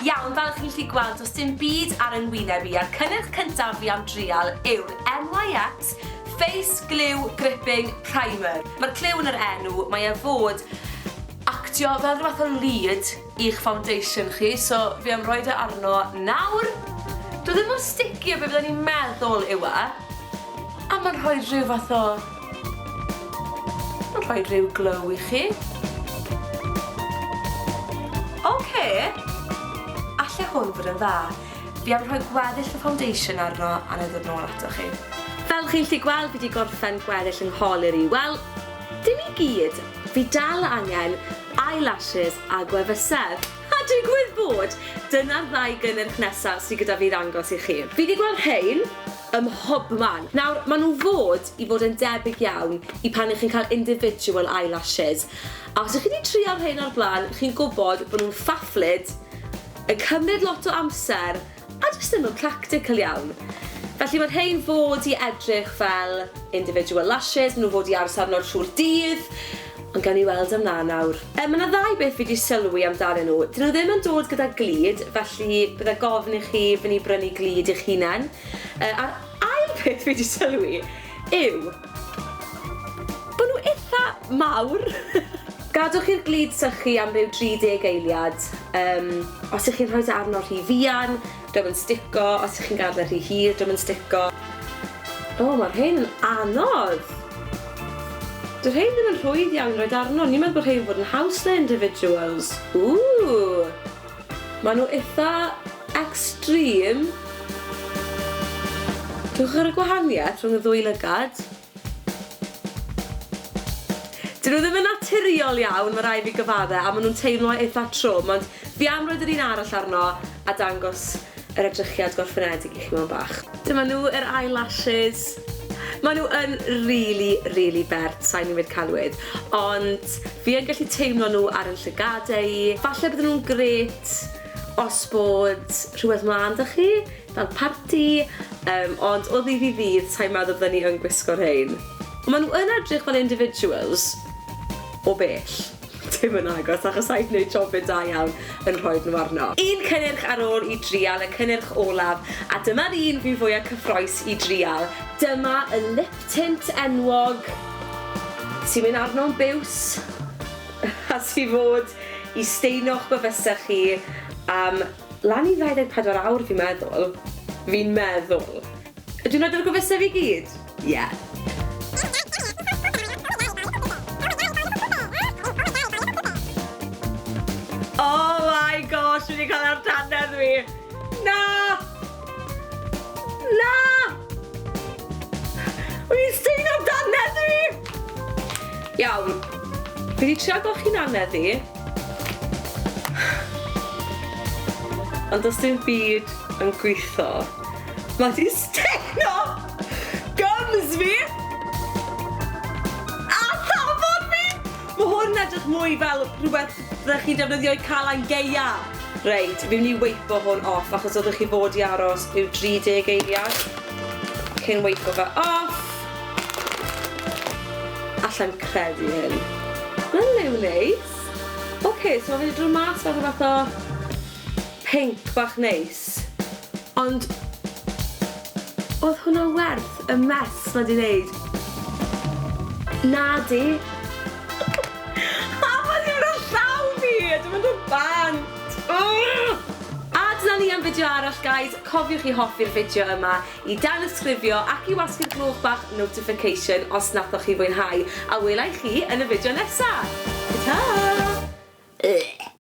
Iawn, fel chi'n gallu gweld, does dim byd ar 'y ngwyneb i, a'r cynnyrch cyntaf fi am drial yw'r NYX Face Glue Gripping Primer. Mae'r cliw yn yr enw, mae e fod actio fel rhyw fath o lead i'ch foundation chi, so fi am roid e arno nawr. Dwi ddim mor sticky a be fydden i'n meddwl yw e, a mae'n rhoi rhyw fath o... Mae'n rhoi rhyw glow i chi. Oce, alle hwn fod yn dda. Fi am rhoi gweddill y foundation arno a na i ddod nôl atoch chi. Fel chi'n gallu gweld fi 'di gorffen gweddill 'y ngholur i. Wel, dim i gyd. Fi dal angen eyelashes a gwefusedd. A digwydd bod, dyna'r ddau gynnyrch nesa sy gyda fi i ddangos i chi. Fi 'di gweld rhein ym mhobman. Nawr, ma' nhw fod i fod yn debyg iawn i pan 'ych chi'n cael individual eyelashes. A os 'ych chi 'di trial rhein o'r blaen, chi'n gwybod bod nhw'n ffaflyd, yn cymryd lot o amser a jyst ddim yn practical iawn. Felly mae rhein fod i edrych fel individual lashes, maen nhw fod i aros arno trwy'r dydd, ond gawn ni weld am 'na nawr. Yy, mae 'na ddau beth fi 'di sylwi amdanyn nhw. Dyn nhw ddim yn dod gyda glud, felly bydde gofyn i chi fynd i brynu glud i'ch hunain. Yy, a'r ail peth fi 'di sylwi yw bod nhw itha mawr. Gadwch i'r glud sychu am ryw 30 eiliad. Yym, os ych chi'n rhoi e arno rhy fuan, dio'm yn stico, os ych chi'n gadael e rhy hir, dio'm yn stico. O, mae'r rhein yn anodd! Dyw'r rhein ddim yn rhwydd iawn i roid arno, o'n i'n meddwl bod rhein fod yn haws na individuals. Ww! Maen nhw itha extreme. Dwch ar y gwahaniaeth rhwng y ddwy lygad. Dyn nhw ddim yn naturiol iawn, mae rhaid fi gyfadde, a maen nhw'n teimlo eitha trwm, ond fi am roid yr un arall arno a dangos yr edrychiad gorffenedig i chi mewn bach. Dyma nhw, yr eyelashes. Maen nhw yn rili, rili bert, sa i'n mynd celwydd, ond fi yn gallu teimlo nhw ar 'yn llygadau i. Falle bydden nhw'n grêt os bod rhywbeth mlaen 'da chi, fel parti, yym, ond o ddydd i ddydd, sa i'n meddwl bydden i yn gwisgo rhein. Ond maen nhw yn edrych fel individuals o bell. Dim yn agos, achos sa i'n gwneud jobyn da iawn yn rhoid nhw arno. Un cynnyrch ar ôl i drial, y cynnyrch olaf, a dyma'r un fi fwya cyffroes i drial. Dyma y lip tint enwog sy'n mynd arno'n biws a sy fod i staeno'ch gwefusau chi am Lan i 24 awr fi'n meddwl. Fi'n meddwl. Ydw i'n rhoid ar gwefusau fi gyd? Ie. Oh my gosh, fi wedi cael ar dannedd fi. Na! Na! O'n i'n steino dannedd fi! Iawn. Fi wedi trio golchi nannedd fi. Ond does dim byd yn gwitho. Mae 'di steno gums fi! A tafod fi! Mae hwn yn edrych mwy fel rhywbeth fyddech chi'n defnyddio i Calan Gaea. Reit, fi'n mynd i weipo hwn off achos oeddech chi fod i aros ryw 30 eiliad cyn weipo fe off. Allai'm credu hyn. Mae'n liw neis. Ok, so ma' fe 'di dod mas fel rhyw fath o pinc bach neis. Ond oedd hwnna werth y mess ma' 'di neud? Nadi. A ma' 'di mynd ar llaw fi! A 'di mynd yn bant! A dyna ni am fideo arall guys, cofiwch i hoffi'r fideo yma, i danysgrifio ac i wasgu'r gloch bach notification os nathoch chi fwynhau, a wela i chi yn y fideo nesa! Ta-ta!